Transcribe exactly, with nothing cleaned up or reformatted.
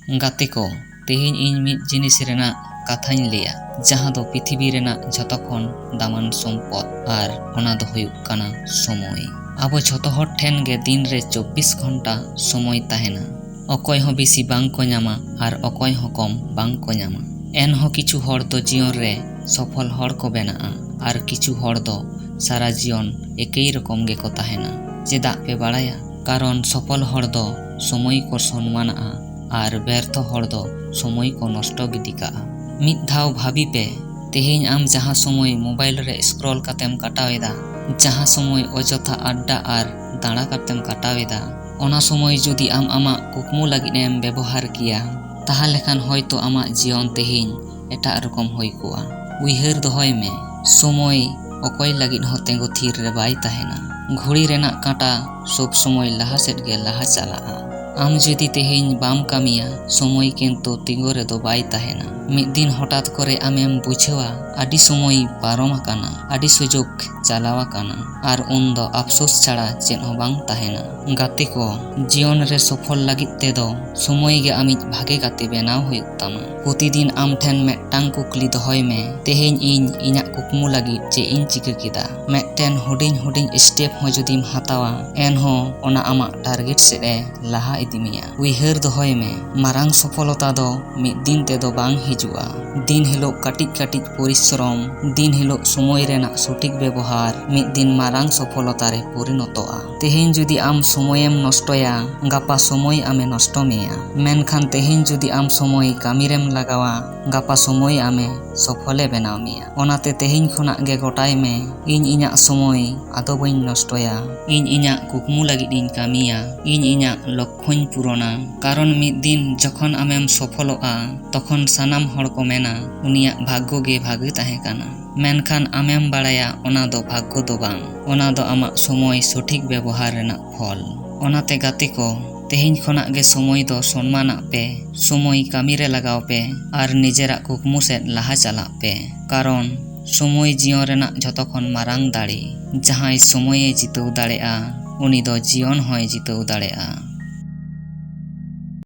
ᱜᱟᱛᱮ ᱠᱚ, ᱛᱮᱦᱮᱧ ᱤᱧ ᱢᱤᱫ ᱡᱤᱱᱤᱥ ᱨᱮᱱᱟᱜ ᱠᱟᱛᱷᱟᱧ ᱞᱟᱹᱭᱟ, ᱡᱟᱦᱟᱸ ᱫᱚ ᱯᱤᱛᱷᱤᱵᱤ ᱨᱮᱱᱟᱜ ᱡᱷᱚᱛᱚ ᱠᱷᱚᱱ ᱫᱟᱢᱟᱱ ᱥᱚᱢᱯᱚᱫ, ᱟᱨ ᱚᱱᱟ ᱫᱚ ᱦᱩᱭᱩᱜ ᱠᱟᱱᱟ ᱥᱚᱢᱚᱭ᱾ ᱟᱵᱚ ᱡᱷᱚᱛᱚ ᱦᱚᱲ ᱴᱷᱮᱱ ᱜᱮ ᱫᱤᱱ ᱨᱮ ᱪᱚᱵᱵᱤᱥ ᱜᱷᱚᱱᱴᱟ ᱥᱚᱢᱚᱭ ᱛᱟᱦᱮᱱᱟ᱾ ᱚᱠᱚᱭ ᱦᱚᱸ ᱵᱮᱥᱤ ᱵᱟᱝ ᱠᱚ ᱧᱟᱢᱟ ᱟᱨ ᱚᱠᱚᱭ ᱦᱚᱸ ᱠᱚᱢ ᱵᱟᱝ ᱠᱚ ᱧᱟᱢᱟ᱾ ᱮᱱᱦᱚᱸ ᱠᱤᱪᱷᱩ ᱦᱚᱲ ᱫᱚ ᱡᱤᱭᱚᱱ ᱨᱮ ᱥᱚᱯᱷᱚᱞ ᱦᱚᱲ ᱠᱚ ᱵᱮᱱᱟᱜᱼᱟ ᱟᱨ ᱠᱤᱪᱷᱩ ᱦᱚᱲ ᱫᱚ ᱥᱟᱨᱟ ᱡᱤᱭᱚᱱ ᱮᱠᱮᱭ ᱨᱚᱠᱚᱢ ᱜᱮᱠᱚ ᱛᱟᱦᱮᱱᱟ᱾ ᱪᱮᱫᱟᱜ ᱯᱮ ᱵᱟᱲᱟᱭᱟ? ᱠᱟᱨᱚᱱ ᱥᱚᱯᱷᱚᱞ ᱦᱚᱲ ᱫᱚ ᱥᱚᱢᱚᱭ ᱠᱚ ᱥᱚᱱᱢᱟᱱᱟᱜᱼᱟ ᱟᱨ ᱵᱮᱨᱛᱷᱚ ᱦᱚᱲ ᱫᱚ ᱥᱚᱢᱚᱭ ᱠᱚ ᱱᱚᱥᱴᱚ ᱜᱤᱰᱤ ᱠᱟᱜᱼᱟ᱾ ᱢᱤᱫ ᱫᱷᱟᱣ ᱵᱷᱟᱵᱤ ᱯᱮ, ᱛᱮᱦᱮᱧ ᱟᱢ ᱡᱟᱦᱟᱸ ᱥᱚᱢᱚᱭ ᱢᱳᱵᱟᱭᱤᱞ ᱨᱮ ᱥᱠᱨᱚᱞ ᱠᱟᱛᱮᱢ ᱠᱟᱴᱟᱣ ᱮᱫᱟ, ᱡᱟᱦᱟᱸ ᱥᱚᱢᱚᱭ ᱚᱡᱚᱛᱷᱟ ᱟᱰᱰᱟ ᱟᱨ ᱫᱟᱬᱟ ᱠᱟᱛᱮᱢ ᱠᱟᱴᱟᱣ ᱮᱫᱟ, ᱚᱱᱟ ᱥᱚᱢᱚᱭ ᱡᱩᱫᱤ ᱟᱢ ᱟᱢᱟᱜ ᱠᱩᱠᱢᱩ ᱞᱟᱹᱜᱤᱫ ᱮᱢ ᱵᱮᱵᱚᱦᱟᱨ ᱠᱮᱭᱟ, ᱛᱟᱦᱞᱮ ᱠᱷᱟᱱ ᱦᱚᱭᱛᱚ ᱟᱢᱟᱜ ᱡᱤᱭᱚᱱ ᱛᱮᱦᱮᱧ ᱮᱴᱟᱜ ᱨᱚᱠᱚᱢ ᱦᱩᱭ ᱠᱚᱜᱼᱟ᱾ ᱩᱭᱦᱟᱹᱨ ᱫᱚᱦᱚᱭ ᱢᱮ, ᱥᱚᱢᱚᱭ ᱚᱠᱚᱭ ᱞᱟᱹᱜᱤᱫ ᱦᱚᱸ ᱛᱤᱸᱜᱩ ᱛᱷᱤᱨ ᱨᱮ ᱵᱟᱭ ᱛᱟᱦᱮᱱᱟ᱾ ᱜᱷᱩᱲᱤ ᱨᱮᱱᱟᱜ ᱠᱟᱸᱴᱟ ᱥᱚᱵ ᱥᱚᱢᱚᱭ ᱞᱟᱦᱟ ᱥᱮᱫ ᱜᱮ ᱞᱟᱦᱟ ᱪᱟᱞᱟᱜᱼᱟ᱾ ᱟᱢ ᱡᱩᱫᱤ ᱛᱮᱦᱮᱧ ᱵᱟᱢ ᱠᱟᱹᱢᱤᱭᱟ, ᱥᱚᱢᱚᱭ ᱠᱤᱱᱛᱩ ᱛᱤᱸᱜᱩ ᱨᱮᱫᱚ ᱵᱟᱭ ᱛᱟᱦᱮᱱᱟ᱾ ᱢᱤᱫ ᱫᱤᱱ ᱦᱚᱴᱟᱛ ᱠᱚᱨᱮ ᱟᱢᱮᱢ ᱵᱩᱡᱷᱟᱹᱣᱟ, ᱟᱹᱰᱤ ᱥᱚᱢᱚᱭ ᱯᱟᱨᱚᱢ ᱟᱠᱟᱱᱟ, ᱟᱹᱰᱤ ᱥᱩᱡᱳᱜᱽ ᱪᱟᱞᱟᱣ ᱟᱠᱟᱱᱟ, ᱟᱨ ᱩᱱ ᱫᱚ ᱟᱯᱥᱳᱥ ᱪᱷᱟᱲᱟ ᱪᱮᱫ ᱦᱚᱸ ᱵᱟᱝ ᱛᱟᱦᱮᱱᱟ᱾ ᱜᱟᱛᱮ ᱠᱚ, ᱡᱤᱭᱚᱱ ᱨᱮ ᱥᱚᱯᱷᱚᱞ ᱞᱟᱹᱜᱤᱫ ᱛᱮᱫᱚ ᱥᱚᱢᱚᱭ ᱜᱮ ᱟᱢᱤᱡ ᱵᱷᱟᱜᱮ ᱜᱟᱛᱮ ᱵᱮᱱᱟᱣ ᱦᱩᱭᱩᱜ ᱛᱟᱢᱟ᱾ ᱯᱨᱚᱛᱤᱫᱤᱱ ᱟᱢ ᱴᱷᱮᱱ ᱢᱤᱫᱴᱟᱝ ᱠᱩᱠᱞᱤ ᱫᱚᱦᱚᱭ ᱢᱮ, "ᱛᱮᱦᱮᱧ ᱤᱧ ᱤᱧᱟᱹᱜ ᱠᱩᱠᱢᱩ ᱞᱟᱹᱜᱤᱫ ᱪᱮᱫ ᱤᱧ ᱪᱤᱠᱟᱹ ᱠᱮᱫᱟ?" ᱢᱤᱫᱴᱮᱱ ᱦᱩᱰᱤᱧ ᱦᱩᱰᱤᱧ ᱥᱴᱮᱯ ᱦᱚᱸ ᱡᱩᱫᱤᱢ ᱦᱟᱛᱟᱣᱟ, ᱮᱱᱦᱚᱸ ᱚᱱᱟ ᱟᱢᱟᱜ ᱴᱟᱨᱜᱮᱴ ᱥᱮᱫ ᱮ ᱞᱟᱦᱟ ᱤᱫᱤ ᱢᱮᱭᱟ᱾ ᱩᱭᱦᱟᱹᱨ ᱫᱚᱦᱚᱭ ᱢᱮ, ᱢᱟᱨᱟᱝ ᱥᱚᱯᱷᱚᱞᱚᱛᱟ ᱫᱚ ᱢᱤᱫ ᱫᱤᱱ ᱛᱮᱫᱚ ᱵᱟᱝ ᱦᱤᱡᱩᱜᱼᱟ᱾ ᱫᱤᱱ ᱦᱤᱞᱳᱜ ᱠᱟᱹᱴᱤᱡ ᱠᱟᱹᱴᱤᱡ ᱯᱚᱨᱤᱥᱨᱚᱢ, ᱫᱤᱱ ᱦᱤᱞᱳᱜ ᱥᱚᱢᱚᱭ ᱨᱮᱱᱟᱜ ᱥᱚᱴᱷᱤᱠ ᱵᱮᱵᱚᱦᱟᱨ ᱢᱤᱫ ᱫᱤᱱ ᱢᱟᱨᱟᱝ ᱥᱚᱯᱷᱚᱞᱚᱛᱟ ᱨᱮ ᱯᱚᱨᱤᱱᱚᱛᱚᱜᱼᱟ᱾ ᱛᱮᱦᱮᱧ ᱡᱩᱫᱤ ᱟᱢ ᱥᱚᱢᱚᱭᱮᱢ ᱱᱚᱥᱴᱚᱭᱟ, ᱜᱟᱯᱟ ᱥᱚᱢᱚᱭ ᱟᱢᱮ ᱱᱚᱥᱴᱚ ᱢᱮᱭᱟ᱾ ᱢᱮᱱᱠᱷᱟᱱ ᱛᱮᱦᱮᱧ ᱡᱩᱫᱤ ᱟᱢ ᱥᱚᱢᱚᱭ ᱠᱟᱹᱢᱤ ᱨᱮᱢ ᱞᱟᱜᱟᱣᱟ, ᱜᱟᱯᱟ ᱥᱚᱢᱚᱭ ᱟᱢᱮ ᱥᱚᱯᱷᱚᱞᱮ ᱵᱮᱱᱟᱣ ᱢᱮᱭᱟ᱾ ᱚᱱᱟᱛᱮ ᱛᱮᱦᱮᱧ ᱠᱷᱚᱱᱟᱜ ᱜᱮ ᱜᱚᱴᱟᱭ ᱢᱮ, "ᱤᱧ ᱤᱧᱟᱹᱜ ᱥᱚᱢᱚᱭ ᱟᱫᱚ ᱵᱟᱹᱧ ᱱᱚᱥᱴᱚᱭᱟ, ᱤᱧ ᱤᱧᱟᱹᱜ ᱠᱩᱠᱢᱩ ᱞᱟᱹᱜᱤᱫ ᱤᱧ ᱠᱟᱹᱢᱤᱭᱟ, ᱤᱧ ᱤᱧᱟᱹᱜ ᱞᱚᱠᱠᱷᱚᱧ ᱯᱩᱨᱚᱱᱟ᱾" ᱠᱟᱨᱚᱱ ᱢᱤᱫ ᱫᱤᱱ ᱡᱚᱠᱷᱚᱱ ᱟᱢᱮᱢ ᱥᱚᱯᱷᱚᱞᱚᱜᱼᱟ, ᱛᱚᱠᱷᱚᱱ ᱥᱟᱱᱟᱢ ᱦᱚᱲ ᱠᱚ ᱢᱮᱱᱟ, "ᱩᱱᱤᱭᱟᱜ ᱵᱷᱟᱜᱽᱜᱚ ᱜᱮ ᱵᱷᱟᱜᱮ ᱛᱟᱦᱮᱸ ᱠᱟᱱᱟ᱾" ᱢᱮᱱᱠᱷᱟᱱ ᱟᱢᱮᱢ ᱵᱟᱲᱟᱭᱟ, ᱚᱱᱟ ᱫᱚ ᱵᱷᱟᱜᱽᱜᱚ ᱫᱚ ᱵᱟᱝ, ᱚᱱᱟ ᱫᱚ ᱟᱢᱟᱜ ᱥᱚᱢᱚᱭ ᱥᱚᱴᱷᱤᱠ ᱵᱮᱵᱚᱦᱟᱨ ᱨᱮᱱᱟᱜ ᱯᱷᱚᱞ᱾ ᱚᱱᱟᱛᱮ ᱜᱟᱛᱮ ᱠᱚ, ᱛᱮᱦᱮᱧ ᱠᱷᱚᱱᱟᱜ ᱜᱮ ᱥᱚᱢᱚᱭ ᱫᱚ ᱥᱚᱱᱢᱟᱱᱟᱜ ᱯᱮ, ᱥᱚᱢᱚᱭ ᱠᱟᱹᱢᱤ ᱨᱮ ᱞᱟᱜᱟᱣ ᱯᱮ ᱟᱨ ᱱᱤᱡᱮᱨᱟᱜ ᱠᱩᱠᱢᱩ ᱥᱮᱫ ᱞᱟᱦᱟ ᱪᱟᱞᱟᱜ ᱯᱮ᱾ ᱠᱟᱨᱚᱱ ᱥᱚᱢᱚᱭ ᱡᱤᱭᱚᱱ ᱨᱮᱱᱟᱜ ᱡᱷᱚᱛᱚ ᱠᱷᱚᱱ ᱢᱟᱨᱟᱝ ᱫᱟᱲᱮ᱾ ᱡᱟᱦᱟᱸᱭ ᱥᱚᱢᱚᱭᱮ ᱡᱤᱛᱟᱹᱣ ᱫᱟᱲᱮᱭᱟᱜᱼᱟ, ᱩᱱᱤ ᱫᱚ ᱡᱤᱭᱚᱱ ᱦᱚᱸᱭ ᱡᱤᱛᱟᱹᱣ ᱫᱟᱲᱮᱭᱟᱜᱼᱟ᱾